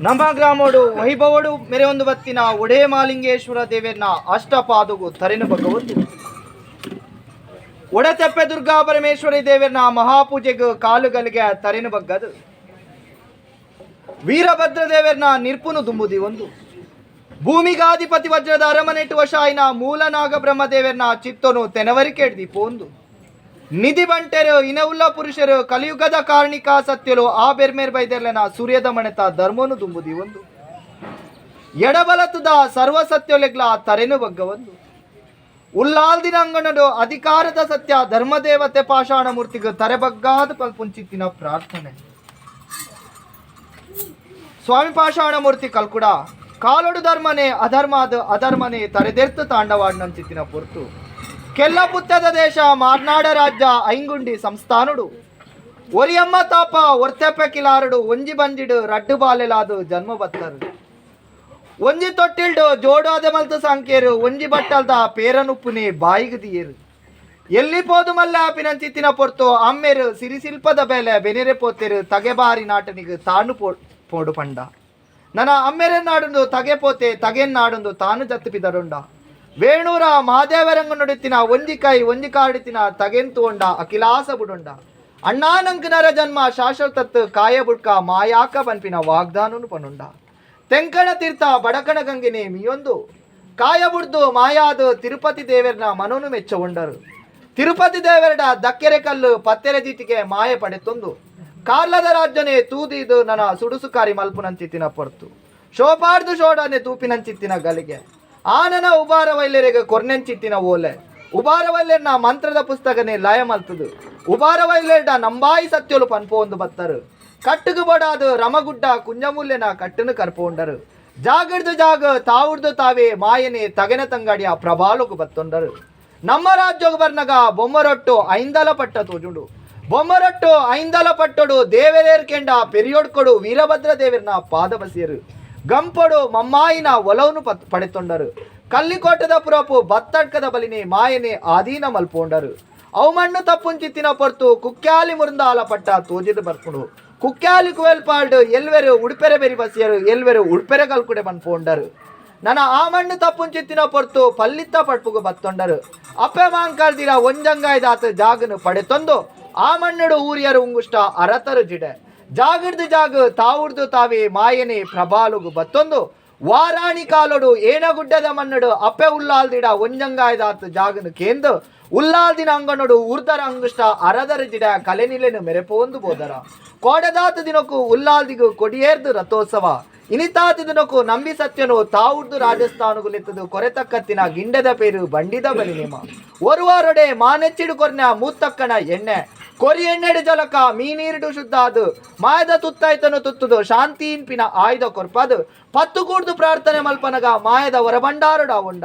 ನಮ್ಮ ಗ್ರಾಮೋಡು ವೈಭವಡು ಮೆರೆಯೊಂದು ಬತ್ತಿನ ಒಡೇ ಮಾಲಿಂಗೇಶ್ವರ ದೇವೆರ್ನ ಅಷ್ಟಪಾದಗು ತರೆನು ಬಗ್ಗವತ್ತು ಒಡತೆಪ್ಪೆ ದುರ್ಗಾ ಪರಮೇಶ್ವರಿ ದೇವೆರ್ನ ಮಹಾಪೂಜೆಗು ಕಾಲುಗಲಿಗೆ ತರೆನು ಬಗ್ಗದು ವೀರಭದ್ರ ದೇವೆರ್ನ ನಿರ್ಪುನು ದುಂಬುದಿ ಒಂದು ಭೂಮಿಗಾಧಿಪತಿ ವಜ್ರದ ಅರಮನೆಟ್ಟು ವಶಾಯಿನ ಮೂಲನಾಗ ಬ್ರಹ್ಮದೇವೆರ್ನ ಚಿತ್ತನು ತೆನವರಿಕೆಡ್ದಿ ಪೋಂದು ನಿಧಿ ಬಂಟೆರು ಇನವುಲ್ಲ ಪುರುಷರು ಕಲಿಯುಗದ ಕಾರಣಿಕ ಸತ್ಯಲು ಆ ಬೆರ್ಮೇರ್ ಬೈದೆರ್ಲೆನ ಸೂರ್ಯದ ಮಣೆತ ಧರ್ಮನು ದುಂಬುದಿ ಒಂದು ಎಡಬಲತದ ಸರ್ವ ಸತ್ಯಲೆಗ್ಲ ತರೆನು ಬಗ್ಗವೊಂದು ಉಲ್ಲಾಲ್ದಿನ ಅಂಗಣಡು ಅಧಿಕಾರದ ಸತ್ಯ ಧರ್ಮದೇವತೆ ಪಾಷಾಣ ಮೂರ್ತಿಗೆ ತರೆಬಗ್ಗಾದ ಪಲ್ಪುಂಚಿತ್ತಿನ ಪ್ರಾರ್ಥನೆ. ಸ್ವಾಮಿ ಪಾಷಾಣ ಮೂರ್ತಿ ಕಲ್ಕುಡ ಕಾಲೊಡು ಧರ್ಮನೆ ಅಧರ್ಮಾದ ಅಧರ್ಮನೆ ತರೆದೆರ್ತು ತಾಂಡವಾಡ್ನಂಚಿತ್ತಿನ ಪೊರ್ತು ಕೆಲ್ಲ ಪುತ್ತದ ದೇಶ ಮಾರ್ನಾಡ ರಾಜ್ಯ ಐಂಗುಂಡಿ ಸಂಸ್ಥಾನುಡು ಒರಿಯಮ್ಮ ತಾಪ ಒರ್ತೆಪ್ಪ ಕಿಲಾರುಡು ಒಂಜಿ ಬಂಜಿಡು ರಡ್ಡು ಬಾಲೆಲಾದು ಜನ್ಮ ಬತ್ತರು ಒಂಜಿ ತೊಟ್ಟಿಲ್ಡು ಜೋಡಾದ ಮಲ್ತು ಸಾಂಕೇರು ಒಂಜಿ ಬಟ್ಟಲ್ದ ಪೇರನುಪ್ಪುನೆ ಬಾಯಿಗೆ ದಿಯೇರು ಎಲ್ಲಿ ಪೋದು ಮಲ್ಲ ಆಪಿನಂಚಿತ್ತಿನ ಪೊರ್ತು ಅಮ್ಮೆರು ಸಿರಿಶಿಲ್ಪದ ಬೇಲೆ ಬೆನೆರೆ ಪೋತೆರು ತಗೆಬಾರಿ ನಾಟನಿಗೆ ತಾನು ಪೋಡು ಪಂಡ ನನ್ನ ಅಮ್ಮೆರೆ ನಾಡುಂದು ತಗೆ ಪೋತೆ ತಗೆನ್ ನಾಡುಂದು ತಾನು ಜತ್ತುಪಿದರುಂಡ ವೇಣೂರ ಮಹಾದೇವರಂಗ ನುಡಿತಿನ ಒಂಜಿ ಕೈ ಒಂಜಿ ಕಾಡಿತಿನ ತಗೆಂತು ಅಖಿಲಾಸ ಬುಡುಂಡ ಅಣ್ಣಾನಂಕನರ ಜನ್ಮ ಶಾಶ್ವತತ್ತು ಕಾಯ ಬುಡ್ಕ ಮಾಯಾಕ ಬನ್ಪಿನ ವಾಗ್ದಾನನು ಪನುಂಡ ತೆಂಕಣ ತೀರ್ಥ ಬಡಕಣ ಗಂಗಿನಿ ಮಿಯೊಂದು ಕಾಯ ಬುಡ್ದು ಮಾಯಾದು ತಿರುಪತಿ ದೇವರನ ಮನೋನು ಮೆಚ್ಚಗೊಂಡರು ತಿರುಪತಿ ದೇವರಡ ದಕ್ಕೆರೆ ಕಲ್ಲು ಪತ್ತೆರೆ ಜೀತಿಗೆ ಮಾಯ ಪಡೆತೊಂದು ಕಾರ್ಲದ ರಾಜ್ಯನೇ ತೂದಿದು ನನ್ನ ಸುಡುಸುಕಾರಿ ಮಲ್ಪುನಂಚಿತ್ತಿನ ಪೊರ್ತು ಶೋಪಾರ್ದು ಶೋಡನೆ ತೂಪಿನಂಚಿತ್ತಿನ ಗಲಿಗೆ ಆನನ ಉಬಾರ ವೈಲ್ಯರಿಗೆ ಕೊರ್ನೆಂಚಿತ್ತಿನ ಓಲೆ ಉಬಾರ ವೈಲ್ಯರ್ನ ಮಂತ್ರದ ಪುಸ್ತಕನೇ ಲಯ ಮಲ್ತದು ಉಬಾರ ವೈಲ್ಯರ್ಡ ನಂಬಾಯಿ ಸತ್ಯಲು ಪನ್ಪೋ ಒಂದು ಬತ್ತರು ಕಟ್ಟುಗು ಬಡಾದು ರಮಗುಡ್ಡ ಕುಂಜಮೂಲ್ಯನ ಕಟ್ಟನು ಕರ್ಪೋಂಡರು ಜಾಗಡ್ದು ಜಾಗ ತಾವುಡ್ದು ತಾವೇ ಮಾಯನೆ ತಗೆನ ತಂಗಡಿಯ ಪ್ರಬಾಲುಗು ಬತ್ತೊಂಡರು ನಮ್ಮ ರಾಜ್ಯೋಗ ಬರ್ನಗ ಬೊಮ್ಮರೊಟ್ಟು ಐಂದಲ ಪಟ್ಟ ತೋಜುಂಡು ಬೊಮ್ಮರೊಟ್ಟು ಐಂದಲ ಪಟ್ಟೊಡು ದೇವರೇರ್ಕೆಂಡ ಪೆರಿಯೊಡ್ಕೊಡು ವೀರಭದ್ರ ದೇವರನ ಪಾದ ಬಸಿಯರು ಗಂಪೊಡು ಮಮ್ಮಾಯಿನ ಒಲವನ್ನು ಪಡೆತೊಂಡರು ಕಲ್ಲಿಕೋಟದ ಪುರಪು ಬತ್ತಡ್ಕದ ಬಲಿನಿ ಮಾಯನೆ ಆಧೀನ ಮಲ್ಪೋಂಡರು ಅವು ಮಣ್ಣು ತಪ್ಪುಂಚಿತ್ತಿನ ಪೊರ್ತು ಕುಕ್ಯಾಲಿ ಮುರುಂದಾಲ ಪಟ್ಟ ತೋಜಿದ ಬರ್ಪುಂಡು ಕುಕ್ಯಾಲಿ ಕುವೆಲ್ಪಾಲ್ಡು ಎಲ್ವೆರು ಉಡುಪೆರೆ ಬೆರಿ ಬಸಿಯರು ಎಲ್ವೆರು ಉಡುಪೆರೆ ಕಲ್ಕುಡೆ ಮನ್ಪೋಂಡರು ನನ್ನ ಆ ಮಣ್ಣು ತಪ್ಪುಂಚಿತ್ತಿನ ಪೊರ್ತು ಪಲ್ಲಿತ್ತ ಪಟ್ಪುಗು ಬತ್ತೊಂಡರು ಅಪ್ಪೆ ಮಾಂಕಾಲ್ದಿರ ಒಂಜಂಗಾಯ್ದಾತ ಜಾಗನು ಪಡೆತೊಂದು ಆ ಮಣ್ಣುಡು ಊರಿಯರು ಉಂಗುಷ್ಟ ಅರತರು ಜಿಡೆ ಜಾಗಿಡ್ದು ಜಾಗ ತಾವುಡ್ದು ತಾವೇ ಮಾಯನೆ ಪ್ರಬಾಲುಗು ಬತ್ತೊಂದು ವಾರಾಣಿ ಕಾಲೊಡು ಏನಗುಡ್ಡದ ಮಣ್ಣಡು ಅಪ್ಪೆ ಉಲ್ಲಾಲ್ದಿಡ ಒಂಜಂಗಾಯ್ದಾತ ಜಾಗನು ಕೇಂದು ಉಲ್ಲಾಲ್ದಿನ ಅಂಗನೊಡು ಉರ್ದರ ಅಂಗುಷ್ಟ ಅರದರ ಜಿಡ ಕಲೆನಿಲೆನು ಮೆರೆಪೋಂದು ಬೋದರ ಕೋಡದಾತ ದಿನಕ್ಕೂ ಉಲ್ಲಾಲ್ದಿಗು ಕೊಡಿಯೇರ್ದು ರಥೋತ್ಸವ ಇನಿತಾತ ದಿನಕ್ಕೂ ನಂಬಿ ಸತ್ಯನು ತಾವುಡ್ದು ರಾಜಸ್ಥಾನಗುಲೆತ್ತದು ಕೊರೆತಕ್ಕತ್ತಿನ ಗಿಂಡದ ಪೇರು ಬಂಡಿದ ಬಲಿ ನೇಮ ಒರುವಾರೊಡೆ ಮಾನೆಚ್ಚಿಡು ಕೊರ್ನ ಮೂತ್ತಕ್ಕಣ ಎಣ್ಣೆ ಕೊರಿ ಎಣ್ಣೆಡು ಜಲಕ ಮೀನೀರುಡು ಶುದ್ಧ ಅದು ಮಾಯದ ತುತ್ತಾಯ್ತನು ತುತ್ತುದು ಶಾಂತಿಯಿನ್ಪಿನ ಆಯುಧ ಕೊರ್ಪದು ಪತ್ತು ಕೂಡ್ದು ಪ್ರಾರ್ಥನೆ ಮಲ್ಪನಗ ಮಾಯದ ಹೊರಬಂಡಾರುಡ ಉಂಡ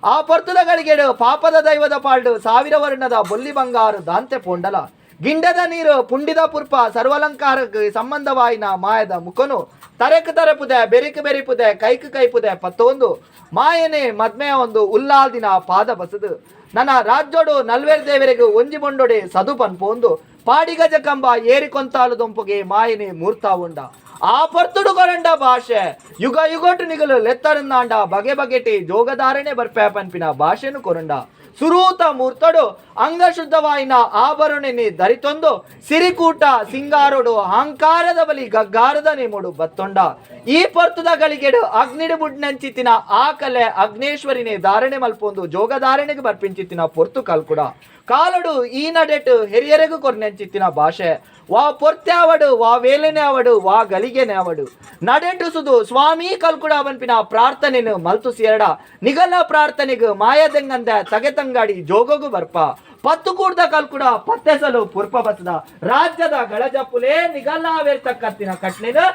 ಆ ಪೊರ್ತುದ ಗಳಿಗೆಡು ಪಾಪದ ದೈವದ ಪಾಲ್ಡು ಸಾವಿರ ವರ್ಣದ ಬೊಲ್ಲಿ ಬಂಗಾರು ದಾಂತೆ ಪೋಂಡಲ ಗಿಂಡದ ನೀರು ಪುಂಡಿದ ಪುರ್ಪ ಸರ್ವಲಂಕಾರಕ್ಕೆ ಸಂಬಂಧವಾಯಿನ ಮಾಯದ ಮುಖನು ತರೆಕ್ ತರಪುದೆ ಬೆರಿಕ್ ಬೆರಿಪುದೆ ಕೈಕ್ ಕೈಪುದೆ ಪತ್ತೊಂದು ಮಾಯನೆ ಮದ್ಮೆಯ ಒಂದು ಉಲ್ಲಾಲ್ದಿನ ಪಾದ ಬಸದು ನನ್ನ ರಾಜ್ಯೋಡು ನಲ್ವೇರ್ ದೇವರಿಗೆ ಒಂಜಿ ಬೊಂಡೊಡೆ ಸದು ಪನ್ಪೊಂದು ಪಾಡಿಗಜ ಕಂಬ ಏರಿಕೊಂತಾಲು ದೊಂಪುಗೆ ಮಾಯನೆ ಮೂರ್ತ ಉಂಡ ಆ ಪೊರ್ತುಡು ಕೊರಂಡ ಭಾಷೆ ಯುಗ ಯುಗೋಟು ನಿಗಲು ಲೆತ್ತರಂದಾಂಡ ಬಗೆ ಬಗೆಟಿ ಜೋಗಧಾರಣೆ ಬರ್ಪೆ ಪನ್ಪಿನ ಭಾಷೆನು ಕೊರಂಡ ಸುರೂತ ಮೂರ್ತಡು ಅಂಗಶುದ್ಧವಾಯಿನ ಆಭರಣನೆ ಧರಿತೊಂದು ಸಿರಿಕೂಟ ಸಿಂಗಾರುಡು ಅಹಂಕಾರದ ಬಲಿ ಗಗ್ಗಾರದ ನೇಮುಡು ಬತ್ತೊಂಡ ಈ ಪೊರ್ತುದ ಗಳಿಗೆಡು ಅಗ್ನಿಡು ಬುಡ್ನಂಚಿತ್ತಿನ ಆ ಕಲೆ ಅಗ್ನೇಶ್ವರಿನೇ ಧಾರಣೆ ಮಲ್ಪೊಂದು ಜೋಗಧಾರಣೆಗೆ ಬರ್ಪಿಂಚಿತ್ತಿನ ಪೊರ್ತು ಕಲ್ಕುಡ ಕಾಲಡು ಈ ನಡೆಟು ಹೆರಿಯರೆಗು ಕೊರ್ನೆಂಚಿತ್ತಿನ ಭಾಷೆ ವಾ ಪೊರ್ತ್ಯಾವಡು ವಾ ವೇಲೆನೆ ಅವಡು ವಾ ಗಲಿಗೆನೆ ಅವಡು ನಡೆಟು ಸುದು ಸ್ವಾಮಿ ಕಲ್ಕುಡ ಬನ್ಪಿನ ಪ್ರಾರ್ಥನೆನು ಮಲ್ತು ಸೇರಡ ನಿಗಲ ಪ್ರಾರ್ಥನೆಗು ಮಾಯದೆಂಗಂದ ತಗೆತಂಗಾಡಿ ಜೋಗಗು ಬರ್ಪ ಪತ್ತು ಕೂಡ್ದ ಕಲ್ಕುಡ ಪತ್ತೆಸಲು ಪುರ್ಪ ಬಸದ ರಾಜ್ಯದ ಗಳಜಪ್ಪುಲೇ ನಿಗಲಾವೇರ್ತಕ್ಕತ್ತಿನ ಕಟ್ಲೆನು.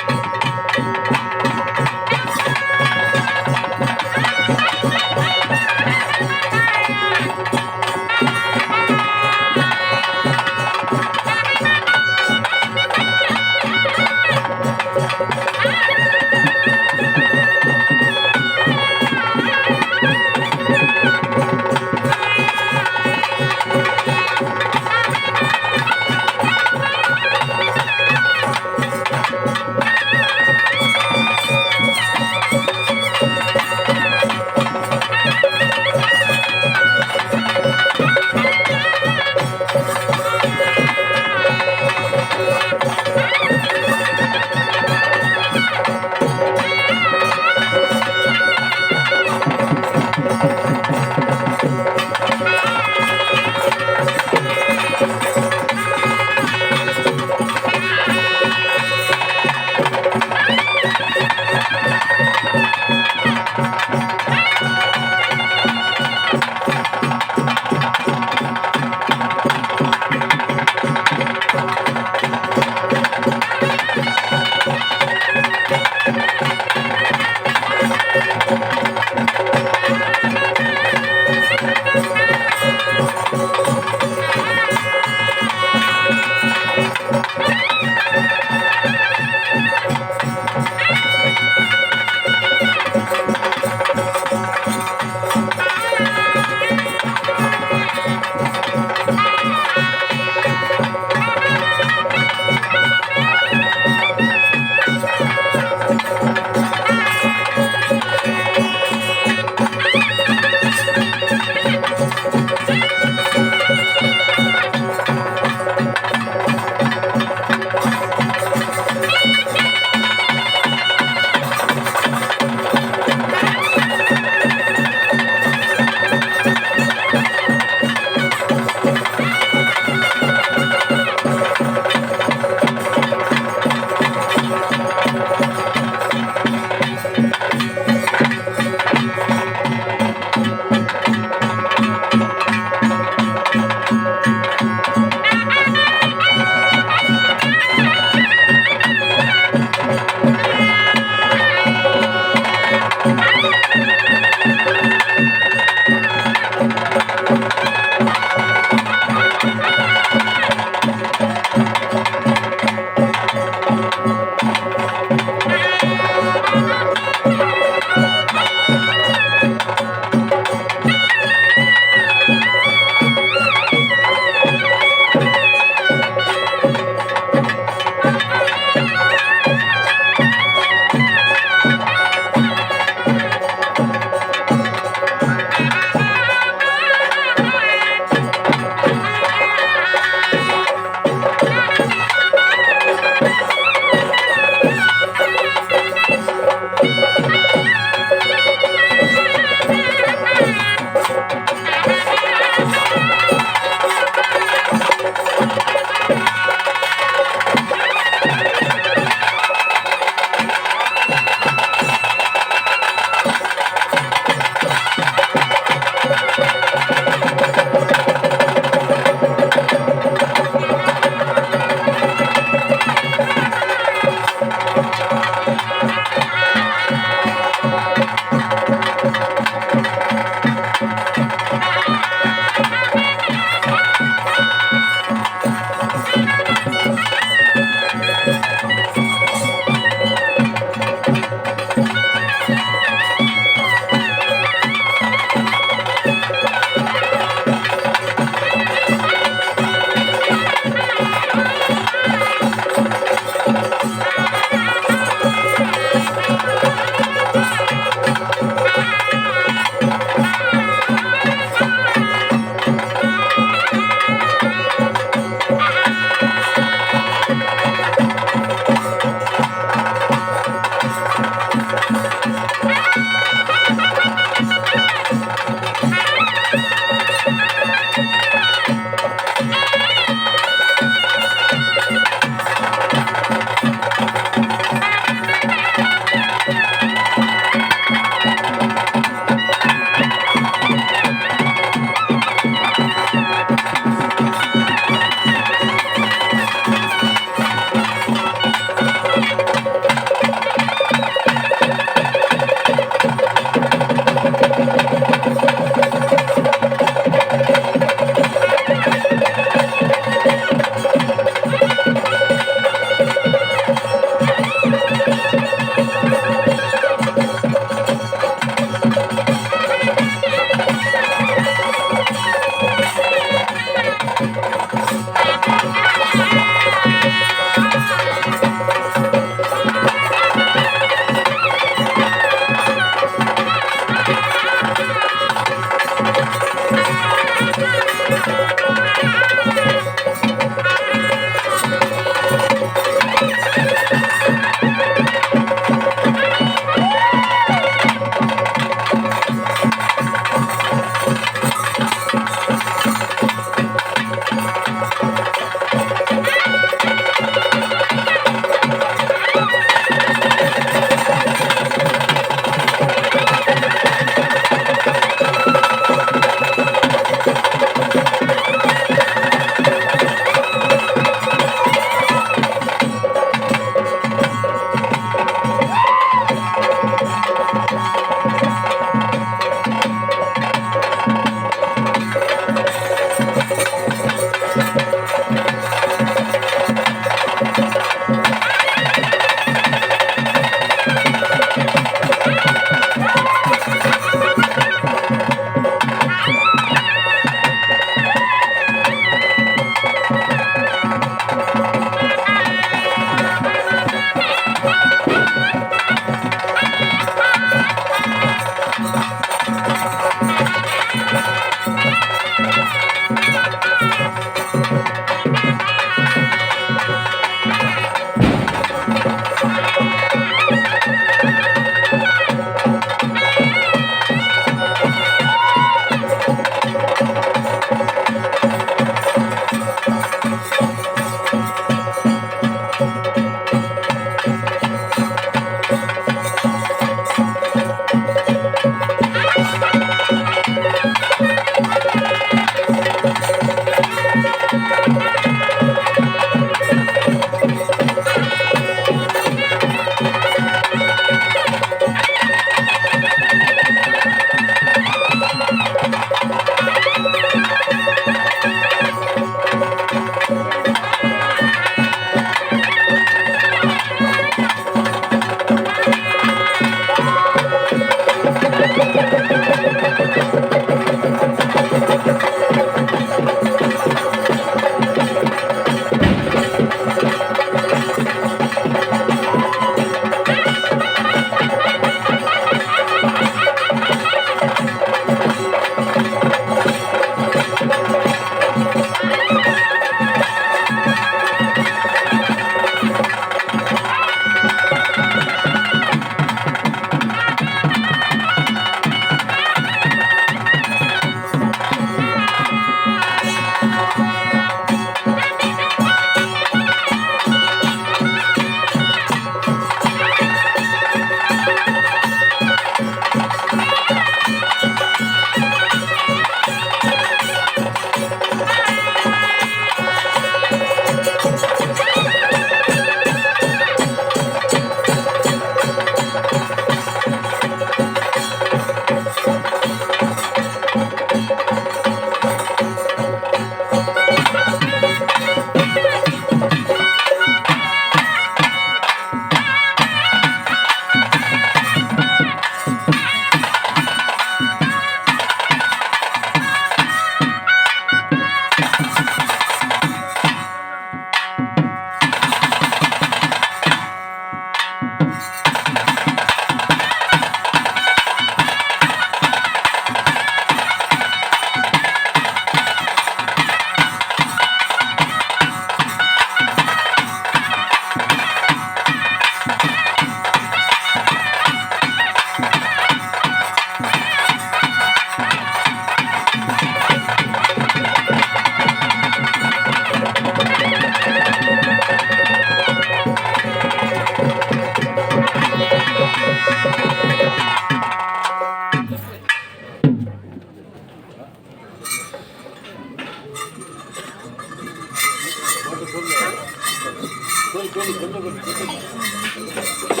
ಕೊಂಜ ಕೊಂಜ.